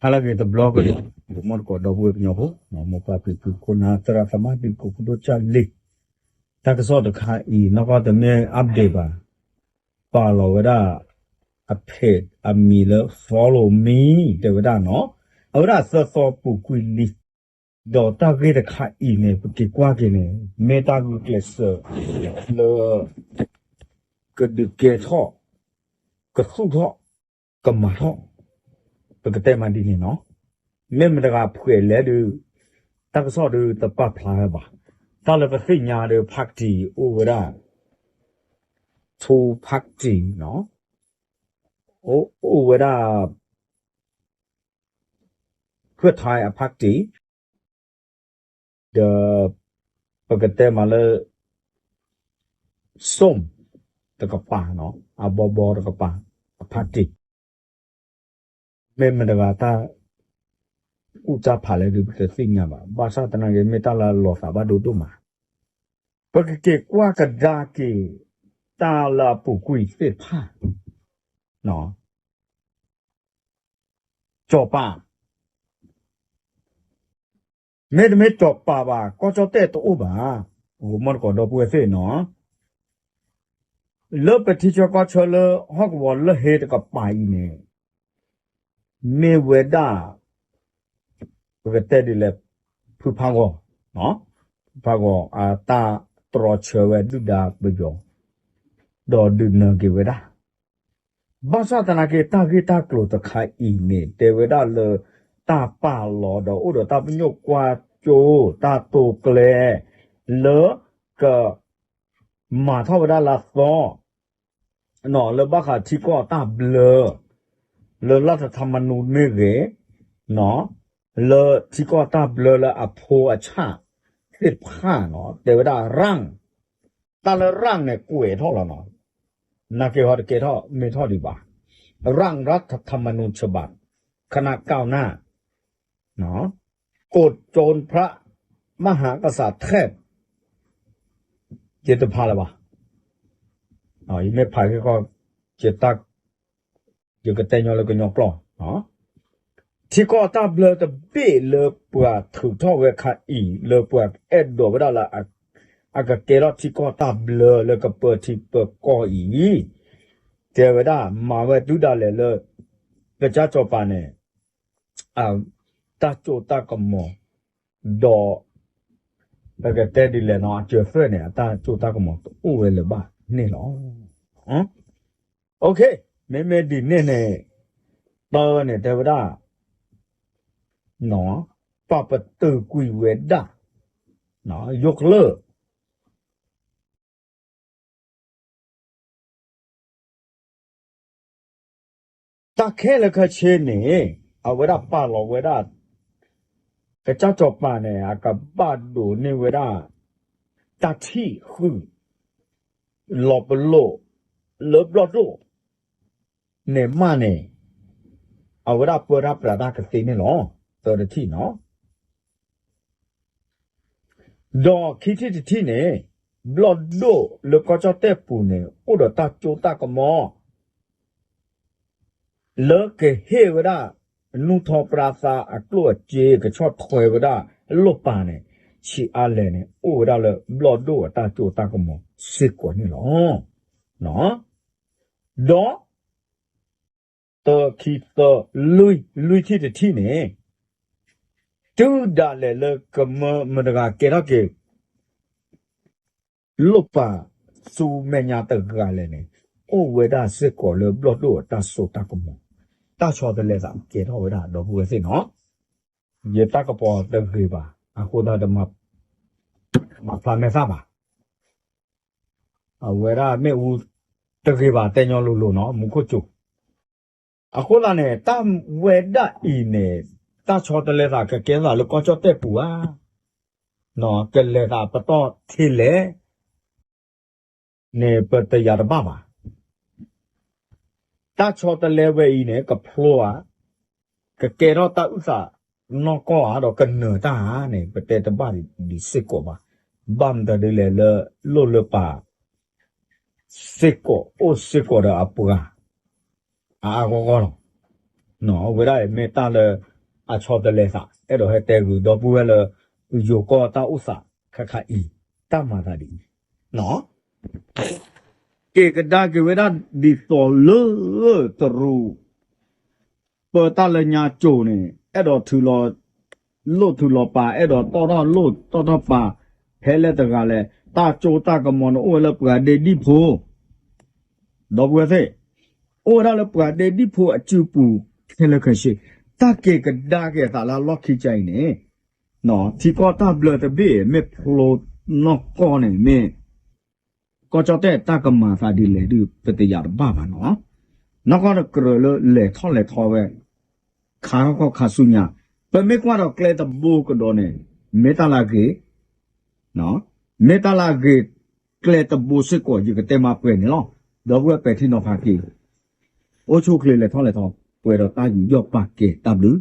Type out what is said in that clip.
ဟါလၢအဂ့ၤတဘျီကဒီး မိၢ်တကိးဒီပုၢ်ဝဲၢ်ကညီဖိ မိၢ်ပၢ်ဖံဖု ခိၣ်နၢ် သရၣ်သမါ ဒုးကိးဖိဒိၣ်ကၢ်လံၤ, တၢ်ကစီၣ်တခါအံၤ နီၢ်ကီၢ်တမ့ၢ် update ဘၣ်, ပာ်လီၤဝဲဒၣ် အ page အမံၤလၢ follow me တဲဝဲဒၣ်နီၤ, အဝဲဒၣ်သၢသီပူၤကွံာ်လံ, ဒီးတၢ်ဂ့ၢ်တခါအံၤန့ၣ် ပက့ၤကွၢ်က့ၤန့ၣ် မ့ၢ်တၢ်ဂုာ်ကျဲးစၢးလၢ ကဒုးကဲထီၣ် ကသူၣ်ထီၣ် ကမၤထီၣ် ပကတဲမးဒ်န့ၣ်နီၤ, မ့ၢ်မတဂၤဖှဲးလဲၣ်ဒီး တၢ်ကစီၣ်ဒီးတပာ်ဖျါဝဲဘၣ်, တၢ်လၢပသ့ၣ်ညါဒီး party အိၣ်ဝဲဒၣ် two party နီၤ, အိၣ်ဝဲဒၣ် ဖၢၣ်ထါအ party ဒီး ပကတဲမးလၢ စိၣ် တကပၤနီၤ, အဘီဘီတကပၤ အ party, မ့ၢ်မတဂၤတၢ်ကူၣ်တၢ်ဖးလဲၣ်ဒီး ပတသ့ၣ်ညါဘၣ်, ဘၣ်ဆၣ်သနာ်က့ မ့ၢ်တၢ်လၢအလီၤသးဘၣ်ဒိဒိၣ်မး, ပကက့ၤကွၢ်ကဒါက့ၤ တၢ်လၢအပူၤကွံာ်သ့ၣ်တဖၣ် စီၤပၤ မ့တမ့ၢ်စီၤပၤဘၣ် ကီၢ်ကၠီၣ်တဲၣ်တအိၣ်ဘၣ်, မိၢ်တကိးဒီပုၢ်ဝဲၢ်သ့ၣ်နီၤ, လၢပထံဆၢကီၢ်ဆၢလၢဟီၣ်ကဝီၤလၢဟ့တကပၤအံၤန့ၣ် မ့ၢ်ဝဲဒၣ် ပကတဲဒ်လဲၣ် ဖုဖးဂီၤ, ဖုဖးဂီၤအတၢ်တြီဆၢဝဲဒုၣ်ဒါပယီၤ ဒီးဒုးနၢၤက့ၤဝဲဒၣ်, ဘၣ်ဆၣ်သနာ်က့ တၢ်ဂ့ၢ်တၢ်ကျိၤတခါအံၤန့ၣ် တဲဝဲဒၣ်လၢ တၢ်ပာ်လီၤဒီးအိၣ်ဒီးတၢ်ပညိၣ်ကွၢ်စိ တၢ်တိာ်ကျဲၤ လၢက မၤထီၣ်ဝဲဒၣ်လၢအသီ လၢဘၣ်ဃးထံကီၢ်အတၢ်ဘျၢ လၢလၢ်ထထမနူမ့ၢ်ဂ့ၤ, လၢထံကီၢ်တၢ်ဘျၢလၢအဖိအဆၣ်သ့ၣ်တဖၣ်နီၤ တဲဝဲဒၣ် ရၣ်, တၢ်လၢ ရၣ် န့ၣ် ကွဲးထီၣ်လီၤနီၤ, နာ်က့ဟီတကဲထီၣ်မ့ၢ်ထီၣ်ဒံးဘၣ်, ရၣ် รัฐธรรมนูญฉบับ คณะก้าวหน้า กดโจนพระมหากษัตริย์แทบ ယတဖးလၢၤဘၣ်, ယမ့ၢ်ဖးက့ၤကီၢ် ယတၢ် ယကတဲညီလၢကညီကျိာ်, ထံကီၢ်တၢ်ဘျၢတဘ့ၣ်လၢပှၤထုးထီၣ်ဝဲခါအံၤ လၢပှၤအဲၣ်ဒိးဝဲဒၣ်လၢ အကကဲထီၣ်ထံကီၢ်တၢ်ဘျၢလၢကပၢထံပၢကီၢ်အံၤ, တဲဝဲဒၣ်မၤဝဲတုၤဒၣ်လဲာ်လၢ ကစၢ်စီၤပၤန့ၣ် တၢ်စိတၢ်ကမီၤ ဒီး ပကတဲဒ်လဲၣ်နီၤ အစၢၤသွဲၣ်န့ၣ် အတၢ်စိတၢ်ကမီၤတအိၣ်ဝဲလၢၤဘၣ်န့ၣ်လီၤ. မ့မ့ၢ်ဒ်န့ၣ်န့ၣ် တၢ်န့ၣ်တဲဝဲဒၣ် ပာ်ပတုာ်ကွံာ်ဝဲဒၣ် ယိၣ်ကျၢၢ် တၢ်ခဲလၢာ်ခဲဆ့န့ၣ် အဝဲဒၣ်ပာ်လီၤဝဲဒၣ် ကစၢ်စီၤပၤန့ၣ် အကဘၣ်ဒိးန့ၢ်ဝဲဒၣ် တၢ်ထံၣ်ဃုာ် လီၤပလိာ် လၢဘျီၣ်ဒိၣ် န့ၣ်မးန့ၣ် အဝဲဒၣ်ပၢတၢ်ပြးတၢ်ကသ့န့ၣ်လီၤ. သၢတထံၣ်နီၤ ဒီးခံထံၣ်တထံၣ်န့ၣ် ဘျီၣ်ဒိၣ်လၢကီၢ်ကၠီၣ်တဲၣ်ပူၤန့ၣ် အိၣ်ဒီးတၢ်စိတၢ်ကမီၤ လၢကဟ့ၣ်ဝဲဒၣ် နူၢ်ထီပြါသါအကျိၣ်အစ့ ကဆီၣ်ထွဲဝဲဒၣ်လိၣ်ပာ်န့ၣ် ဆံးအါလဲၣ်န့ၣ် အိၣ်ဝဲဒၣ်လၢဘျီၣ်ဒိၣ်အတၢ်စိတၢ်ကမီၤစ့ၢ်ကီးန့ၣ်လီၤ. ဒီး သၢ ခံ သၢ လွံၢ် လွံၢ်ထံၣ်တထံၣ်န့ၣ် တုၤဒၣ်လဲာ်လၢကမၢမတဂၤကဲထီၣ်က့ၤ လိၣ်ပာ်ဆူမဲာ်ညါတဂၤလဲၣ်န့ၣ် အိၣ်ဝဲဒၣ်စ့ၢ်ကီးလၢဘျီၣ်ဒိၣ်အတၢ်စိတၢ်ကမီၤ တၢ်ဆီတလဲသးကဲထီၣ်ဝဲဒၣ်ဒီပုၢ်ဝဲၢ်သ့ၣ်နီၤ. ယတၢ်ကပီၤတဂ့ၤဘၣ် အဃိသတးဒီး မၤဖျါမဲာ်သၣ်ဘၣ်. အဝဲဒၣ်မ့ၣ်အူတဂ့ၤဘၣ် တဲညီလိၤလိၤနီၤ မူခိၣ်စူၤ အဃိသတးန့ၣ် တၢ်ဝဲဒၣ်အံၤန့ၣ် တၢ်ဆီတလဲသးကကဲသးလၢကီၢ်ကၠီၣ်တဲၣ်ပူၤဧါ, ကလဲၤသးပတီၢ်ထဲလဲၣ်န့ၣ် ပတယာ်တဘၣ်ဘၣ်. တၢ်ဆီတလဲဝဲအံၤန့ၣ် ကဖျိဧါ, ကကဲထီၣ်တၢ်အုၣ်သးနီၢ်ကီၢ်ဧါ ဒီးကနၢၤတၢ်ဧါန့ၣ် ပတဲတဘၣ်ဒံးစ့ၢ်ကီးဘၣ်. ဘၣ်မတၤဒ်လဲၣ်လၢ လိၣ်လၢပာ် စ့ၢ်ကီးအိၣ်စ့ၢ်ကီးဒီးအပှၤ အါအါဂီၢ်ဂီၢ်လီၤ. အဝဲဒၣ်အံၤမ့ၢ်တၢ်လၢ အဆီတလဲသး အဲၣ်ဒိးဟဲတဲဂုာ်ဒီပုၢ်ဝဲၢ်လၢ ယိၤကီၢ်တၢ်အိၣ်သးခဲခါအံၤ တၢ်မၤသးဒ်အံၤ က့ၤကဒါက့ၤဝဲဒၣ်ဒ်သိးလၢတရူး ပၢတၢ်လၢညါကၠိၤန့ၣ် အဲၣ်ဒိးထုးလီၤလိၣ်ထုးလီၤပာ် အဲၣ်ဒိးတီၣ်ထီၣ်လိၣ်တီၣ်ထီၣ်ပာ် ဖဲလဲၣ်တဂၤလဲၣ် တၢ်စိတၢ်ကမီၤန့ၣ်အိၣ်ဝဲလၢပှၤဒ့ဒံၣ်ဖိ ဒီပုၢ်ဝဲၢ်သ့ၣ် အိၣ်ဝဲဒၣ်လၢပှၤဒ့ဒံၣ်ဖိအစုပူၤ ခဲလၢာ်ခဲဆ့ တၢ်က့ၤကဒါက့ၤအသးလၢအလီၢ်ခံကါအံၤန့ၣ် ထံကီၢ်တၢ်ဘျၢတဘ့ၣ် မ့ၢ်ဖျိနီၢ်ကီၢ်န့ၣ် မ့ၢ် ကီၢ်ကၠီၣ်တဲၣ်တၢ်ကမၤသးဒ်လဲၣ်ဒုး ပတယာ်တဘၣ်ဘၣ်နီၤ. နီၢ်ကီၢ်တကြၢးလၢလဲၤထီၣ်လဲၤထီဝဲ ခးခီၣ်ခးဆူညါ ပမ့ၢ်ကွၢ်ဒီးကျဲတဘိကဒီးန့ၣ် မ့ၢ်တၢ်လၢအဂ့ၤ မ့ၢ်တၢ်လၢအဂ့ၤ ကျဲတဘိစ့ၢ်ကီး ယကတဲမၤပှဲၤန့ၣ်လီၤ. ဒီပုၢ်ဝဲၢ်ပဲာ်ထံနီၤဖးက့ၤ အိၣ်ဆူၣ်အိၣ်ချ့လဲၤထီၣ်လဲၤထီ ပှဲၤဒီးတၢ်ယူးယီၣ်ပာ်ကဲတၢ်ဘျုး